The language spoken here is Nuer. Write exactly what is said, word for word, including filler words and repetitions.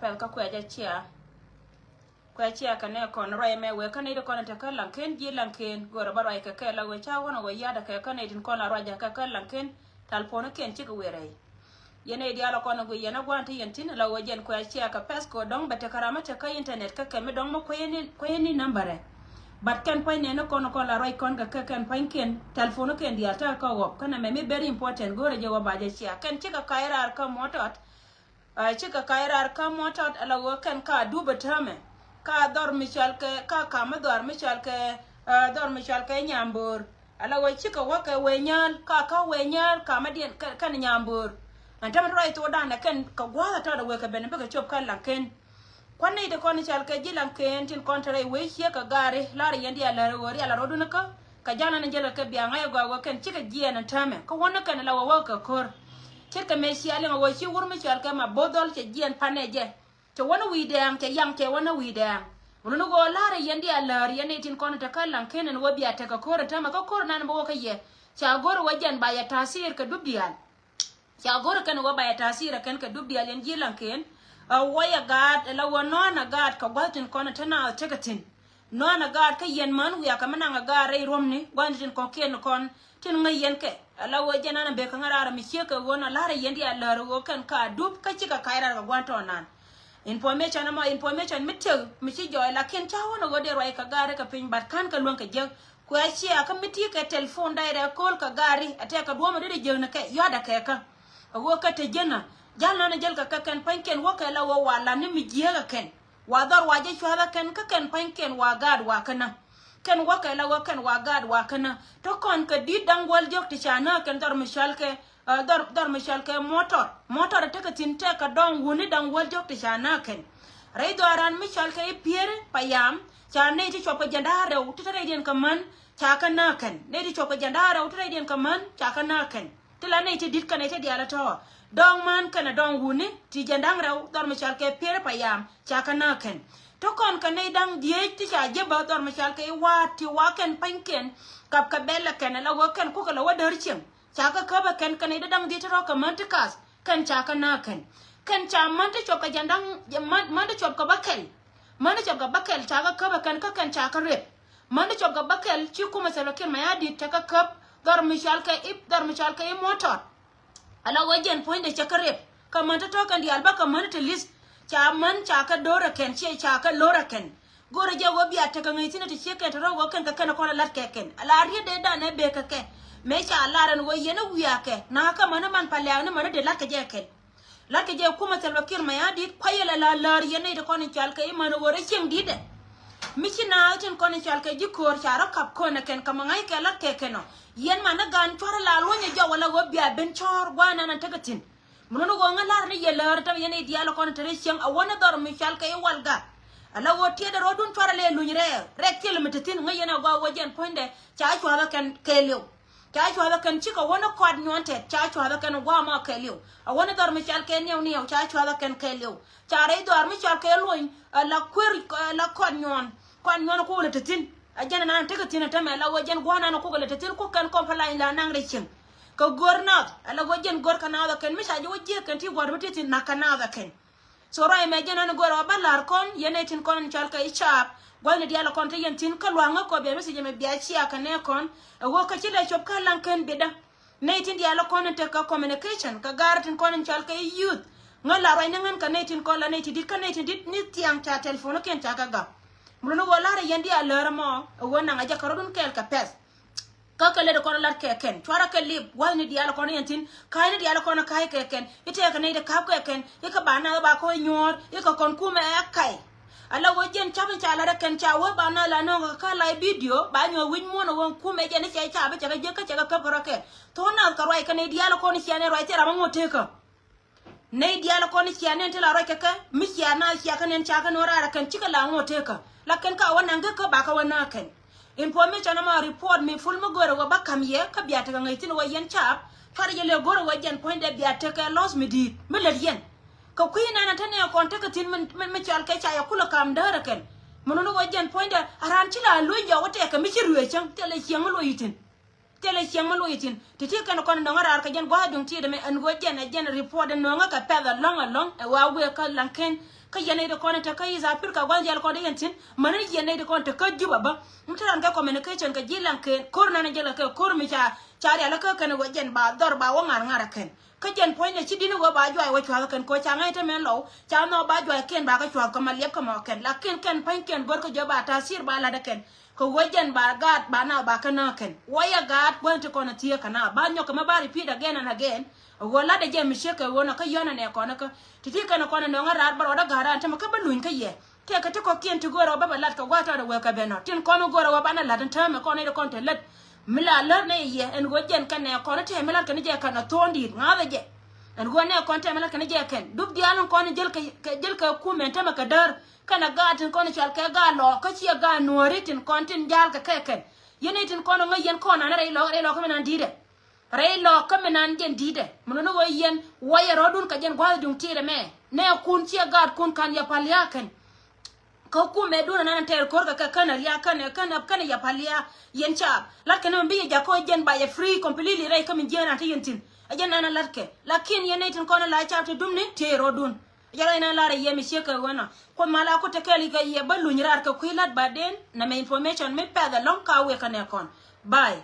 Pɛl kä kuɛ jɛ cia. Kuɛ cia kɛ nɛ kɔn ruac mɛ wee kä nɛy ti kɔn te kä Laŋken ji̱ Laŋken. Go̱o̱rɛ bä ruac kɛ kɛ la wee ca wänɛ wee ya̱dɛ kɛ kä nɛy tin kɔn la ruac kɛ kä Laŋken. Tal puɔ̱n kiɛn cik wee rɛy. Yɛn nɛy diaal kɔn gui yɛn a gua̱n ti yɛn tin la wee jɛn kuɛ cia kɛ pɛth kɛ dɔ̱ŋ bɛ te kä ram mi te kä internet kä kɛ mi dɔ̱ŋ mi kuɛ yɛn ni, kuɛ yɛn ni nambärɛ. But kɛn pua̱ny nɛn ni kɔn kɔn la ruac kɔn kɛ kɛ kɛn pua̱ny kiɛn. Tal puɔ̱n kiɛn diaal te kä ɣɔp kɛn ɛmɛ mi very important go̱o̱rɛ jɛ wä ba jɛ cia kɛn cik kɛ ka̱c raar kä muɔ̱tɔt. Ɛ, cikɛ ka̱c raar kä muɔ̱tɔt ala ɣöö kɛn ka dup ɛ täämɛ. Ka dhɔr mi cɔal kɛ, ka ka̱m mi dhɔr mi cɔal kɛ, ɛ, dhɔr mi cɔal kɛ nyamböör. Ala ɣöö cikɛ wä kɛ wee nyääl, ka kä wee nyääl, ka̱m mi diɛn kɛ, kɛn nyamböör. Ɛn täämɛ ti ruac thokdan ɛ kɛn kɛ gua̱a̱th ɛ tɔt ɛ wee kɛ ben bikɛ cop kä Laŋken. Kuan nɛy ti kɔn cɔal kɛ ji̱ Laŋken tin kɔn te rɛy wee ciek kɛ gaari, la̱rɛ yɛn diaal lär ɣöö rial a rɔ̱dun kä. Kɛ ja̱l nan jälkɛ kɛ bia ŋa̱c ɛ gɔaa wä kɛn cikɛ jiɛɛn ɛn täämɛ kä wä ni kɛn la wä wä kɛ ko̱r. Ce̱tkɛ mëë cia liŋ a wä ci wur mi cɔal kɛ ma bo̱o̱th dhɔl cɛ jiɛɛn panɛ jɛ. Cɛ wä ni wi̱i̱ dɛɛŋ cɛ yaŋ cɛ wä ni wi̱i̱ dɛɛŋ. Wä ni ɣöö la̱rä yɛn diaal läär yɛn nɛy tin kɔn tekɛ Laŋken ɛn wä bia tekɛ ko̱r ɛn täämɛ kä ko̱r nan bä wä kä yɛ. Ca go̱r wä jɛn ba yɛ ta̱a̱thir kɛ dup diaal. Ca go̱r kɛn wä ba yɛ ta̱a̱thir ɛ kɛn kɛ dup diaal yɛn ji̱ Laŋken. Ɛ wä yɛ gaat ɛ la wä nɔ̱a̱n ɛ gaat kɛ gua̱th tin kɔn te naath tekɛ thi̱n. Nɔ̱a̱n ɛ gaat kä yɛn män wiakä mi naŋ ɛ gaat rɛy ruɔ̱mni gua̱n tin kɔ̱kiɛn kɔn tin ŋäc yɛn kɛ. Ala ɣöö jɛn an ɛ bek kä ŋäraar mi ciek kɛ ɣöö nɔ la̱rä yɛn diaal läär ɣöö kɛn ka dup kä cikɛ ka̱c raar kɛ gua̱n tɔɔnan. Information ɛmɔ information mi tëk mi ci jɔɔy lakin ca wän ɛ ɣöö dee ruac kɛ gaat rɛy kɛ piny bat ka̱n kɛ luäŋ kɛ jiäk. Kuɛ cia kä mi ti kɛ telephone direct call kɛ gaat ri ɛ tɛk kɛ duɔ̱ɔ̱mɛ dee jiäk ni kɛ yɔ̱a̱dɛ kɛ kä. Ɛ ɣöö kɛ te jiänä ja̱l nan ɛ jäl kɛ kɛ kɛn pa̱nykiɛn wä kɛ la ɣöö wa la̱t ni mi jiääk ɛ kɛn. Wa dhɔr wa jɛ cua̱th ɛ kɛn kä kɛn pa̱nykiɛn wa gaat wa känä. Kɛn wä kɛ la wä kɛn wa gaat wa känä. Te kɔn kɛ di̱t da̱ŋ wäl diɔ̱k ti ca nääk kɛn dhɔr mi cɔal kɛ, ɛ, dhɔr, dhɔr mi cɔal kɛ motor. Motor tekɛ thi̱n tekɛ dɔ̱ŋ wuni da̱ŋ wäl diɔ̱k ti ca nääk kɛn. Rɛy dhɔaaran mi cɔal kɛ i̱ Pieri Payam ca nɛy ti cuɔp kɛ jiɛn da̱ŋ rɛw ti te rɛydiɛn kɛ män ca kɛ nääk kɛn. Nɛy ti cuɔp kɛ jiɛn da̱ŋ rɛw ti rɛydiɛn kɛ män ca kɛ nääk kɛn. Ti la nɛy ti di̱t kɛnɛ ti diaal tɔ̱. Dɔ̱ŋ män kɛnɛ dɔ̱ŋ wuni ti jiɛn da̱ŋ rɛw dhɔr mi cɔal kɛ Pieri Payam ca kɛ nääk kɛn. Ti kɔn kɛ nɛy da̱ŋ dhieec ti ca jiäpä dhɔr mi cɔal kɛ i̱ wa̱a̱t ti wa̱a̱ kɛn pa̱nykiɛn kap kɛ bɛl ɛ kɛn ɛ la wä kɛn kukɛ la wä däär cieŋ. Ca kɛ käp ɛ kɛn kɛ nɛy da̱ŋ dhieec ti rɔ̱ kɛ män ti kath kɛn ca kɛ nääk kɛn. Kɛn ca män ti cuɔp kɛ jiɛn da̱ŋ män, män ti cuɔp kɛ bäkɛl. Män ti cuɔp kɛ bäkɛl ca kɛ käp ɛ kɛn kä kɛn ca kɛ rep. Män ti cuɔp kɛ bäkɛl ci kumɛ Salva Kiir Mayardit tekɛ käp dhɔr mi cɔal kɛ i̱, dhɔr mi cɔal kɛ i̱ motor. Ala wä jiɛn puɔ̱nydɛ cɛ kä rep kä män ti tɔ̱ kɛn diaal bä kä män ti list. Ca män ca kä do̱r ɛ kɛn ciɛ ca kä lo̱r ɛ kɛn. Go̱rɛ jɛ wä bia tekɛ ŋäc thi̱n ti ciek kɛn te rɔ̱ wä kɛn kɛ kɛn kɔn ɛ la̱t kɛ kɛn ala riet dee danɛ bee kɛ kɛ. Mëë ca lar ɛn wä yɛn ɛ wiakɛ na̱a̱ kä män ɛ man pa lɛ̈ɛ̈k ni män ɛ dee la̱t kɛ jɛ kɛn. La̱t kɛ jɛ kumɛ Salva Kiir Mayardit kuayɛ lɛ la läär yɛn nɛy ti kɔn in cɔal kɛ i̱ män ɣöö rɛ cieŋ di̱tdɛ. Mi ci naath tin kɔn in cɔal kɛ ji̱ köör ca rɔ kap kön ɛ kɛn kɛ mɛ ŋa̱ckɛ la̱t kɛ kɛn ɔ. Yɛn man ni gaan cuarɛ la luɔ̱nyɛ jɔwä la ɣöö bia ben cɔ̱ɔ̱r gua̱a̱r nan an tekɛ thi̱n. Mi luni ɣöö ŋä la̱r ni yɛ läär tɛmɛ yɛn nɛy diaal kɔn in te rɛ cieŋ a wä ni dhɔr mi cɔal kɛ i̱ Walgak. Ala ɣöö tiɛɛdɛ rɔɔdun cuarɛ lɛ luny rɛɛk rɛɛk thilɛ mi te thi̱n ŋäc yɛn a gɔaa ɣöö jɛn puɔ̱nydɛ ca cua̱thä kɛn kɛɛliw. Ca cua̱thä kɛn cikɛ wä ni kɔat nyuɔ̱n tɛt ca cua̱thä kɛn gua̱a̱ mɔ kɛɛliw. A wä ni dhɔr mi cɔal kɛ niɛw niɛw ca cua̱thä kɛn kɛɛliw. Ca rɛy dhɔr mi cɔal kɛ luony ɛ la kuer ɛ la kɔat nyuɔ̱n. Kɔat nyuɔ̱n kukɛ lɛ te thi̱n. A jɛn ɛnan tekɛ thi̱n ɛ tɛmɛ la wä jɛn gua̱a̱r nan kukɛ lɛ te thi̱n kuk kɛn kɔm pɛ lany la naŋ rɛy cieŋ. Kɛ go̱r naath ɛ la wä jɛn go̱r kɛ naath ɛ kɛn mi ca jɛ wä jiɛk kɛn ti gua̱a̱r mi te thi̱n nak kɛ naath ɛ kɛn. So ruac mɛ jɛn ɛn go̱r ɛ wä bä la̱r kɔn yɛn nɛy tin kɔn in cɔal kɛ i̱ caap. Gua̱thni diaal ɛ kɔn te yɛn thi̱n kä lua̱ŋä kɔ bia message ɛmɛ bia cia kɛ nɛ kɔn. Ɛ wä kä ci lɛ cop kä laŋ kɛn bitdä. Nɛy tin diaal ɛ kɔn in tekɛ communication kɛ ga̱r tin kɔn in cɔal kɛ i̱ youth. Ŋä la ruac ni ŋän kɛ nɛy tin kɔn la nɛy ti di̱t kä nɛy ti di̱t ni thiaŋ ca telephone kiɛn ca kɛ gak. Muruni wä la̱rä yɛn diaal läär ɛmɔ ɛ wä naŋ a jɛ kɛ rɔ̱dun kɛɛl kɛ pɛth. Kä kɛ lät kɔn lat kɛ kɛn cuarɛ kɛ lip gua̱thni diaal kɔn yɛn thi̱n. Ka̱cni diaal kɔn ka̱c kɛ kɛn i̱ tɛɛkɛ nɛy ti ka̱p kɛ kɛn i̱ kä ba nath ba kɔn nyuɔ̱ɔ̱r i̱ kɛ kɔn kumɛ ɛ ka̱y. Ala wä jiɛn ca̱p in ca lat ɛ kɛn ca wä ba nath la nɔ̱ɔ̱ŋ kɛ kä live video ba nyuɔ̱ɔ̱r wi̱c muɔ̱ɔ̱n ɛ wä kumɛ jɛn i̱ cɛ ca bi cɛ kɛ jiäk kä cɛ kɛ käp kɛ rɔ kɛn. Tho̱o̱n nath kɛ ruac kɛ nɛy diaal kɔn i̱ ciɛ nɛy ruac thil ram ɛ ŋot tëëkä. Nɛy diaal kɔn ciɛ nɛn ti la ruac kɛ kɛ mi ciɛ na ciɛ kɛ nɛn ca kɛ nɔ raar kɛn cikɛ la ŋot tëëkä. La kɛn ka wä naŋ kä kä ba kɛ wä na kɛn. Information ɛmɔ report mi full mi go̱o̱rɛ wä ba ka̱m yɛ kä bia tekɛ ŋäc thi̱n wä yɛn caap. Cuarɛ jɛ lɛ go̱o̱rɛ wä jɛn puɔ̱nydɛ bia tekɛ loss mi di̱i̱t mi lät yɛn. Kɛ kui̱ nɛn ɛ te nɛ kɔn tekɛ thi̱n mi, mi, mi cɔal kɛ ca yɛ kulɛ ka̱m däärɛ kɛn. Mi nuni wä jɛn puɔ̱nydɛ a raan ci la luny jɔk wä tɛkɛ mi ci ruëë cäŋ thilɛ cieŋ mi luɔc i̱ thi̱n. Thilɛ cieŋ mi luɔc i̱ thi̱n ti ti kɛn kɔn nɔŋä raar kɛ jɛn gua̱a̱th duŋ ti̱i̱t ɛmɛ ɛn ɣöö jɛn ɛ jɛn report ɛn nɔŋä kɛ pɛth ɛlɔ̱ŋ ɛlɔ̱ŋ ɛ wa wëë kä laŋ ken. Kä yɛn nɛy ti kɔn in te kä East Africa gua̱n rial kɔn in yɛn thi̱n, mäni yɛn nɛy ti kɔn te kä Juba bä. Mi te ran kɛ communication kɛ ji̱ Laŋkɛn, ko̱r nan in jɛ Laŋkɛn, ko̱r mi ca, ca rial kä kɛn wä jɛn ba dhɔr ba wä ŋa̱r ŋa̱r ɛ kɛn. Kä jɛn puɔ̱nydɛ ci di̱n wä ba juay wä cuath ɛ kɛn, ko̱ ca ŋäc te mɛn lɔw, ca nhɔk ba juay kɛn ba kä cuath kä ma liɛp kä mɔ kɛn. Lakin kɛn pa̱ny kɛn go̱r kä jɛ ba ta̱a̱ thiir ba la̱t ɛ kɛn. Kɛ ɣöö jɛn ba gaat ba na ba kä na kɛn. Wä yɛ gaat gua̱n ti kɔn a thieek kɛ na. Ba nyɔk kɛ mɛ ba repeat again and again. Ɣöö lat ɛ jɛ mi ciek kɛ ɣöö na kä yɔ̱n anɛ kɔn kä. Ti ti kɛn kɔn a nɔŋ a raar bä rɔɔdä gaat an tämɛ kä bä luny kä yɛ. Tëëkɛ ti kɔ̱kiɛn ti go̱o̱rä wä bä bɛ lat kɛ gua̱a̱th tɔɔdɛ wee kɛ ben ɔ. Tin kɔn go̱o̱rä wä banɛ lat in täämɛ kɔn nɛy ti kɔn te lät. Mi la lär nɛ yɛ ɛn ɣöö jɛn kɛn nɛ kɔn tëë mi lat kɛn jɛ kɛn a thuɔ̱ɔ̱ŋ di̱i̱t ŋa̱thɛ jɛ. Ɛn ɣöö nɛ kɔn tëë mi lat kɛn jɛ kɛn. Dup diaal in kɔn jäl kɛ, jäl kɛ kumɛ in tämɛ kɛ däär. Kɛnɛ gaat tin kɔn cual kɛ gaat lɔɔk kä ciɛ gaat nuɔ̱ɔ̱ri tin kɔn tin ja̱a̱l kɛ kɛ kɛn. Yɛn i̱ tin kɔn ŋäc yɛn kɔn an rɛy lɔɔk, rɛy lɔɔk kä mi nan di̱i̱tɛ. Rɛy lɔɔk kä mi nan jɛn di̱i̱tɛ. Mi nuni ɣöö yɛn wayɛ rɔ̱dun kɛ jɛn gua̱a̱thdun tiɛɛdɛ mɛ. Nɛ kun ciɛ gaat kun kan yɛ pal ya̱a̱ kɛn. Kä kumɛ dun anan tɛɛr ko̱r kɛ kɛ känɛ ria̱a̱ känɛ, känɛ, känɛ yɛ pal ya̱a̱ yɛn caap. Lat kɛn mi bi yɛ jakä jɛn ba yɛ free completely rɛy kä mi jiɛn an te yɛn thi̱n. Ɛ jɛn nan a lat kɛ. Lakin yɛn nɛy tin kɔn a la caap te dumni tiɛɛr rɔ̱dun. Jɔl in a lar a yɛ mi ciek kɛ ɣöö nɔ. Kuoth mal a ku te kɛɛl kɛ yɛ bä luny raar kɛ kui̱ la̱t ba den na mɛ information mi pɛth ɛlɔ̱ŋ ka wek kɛ nɛ kɔn. Bye.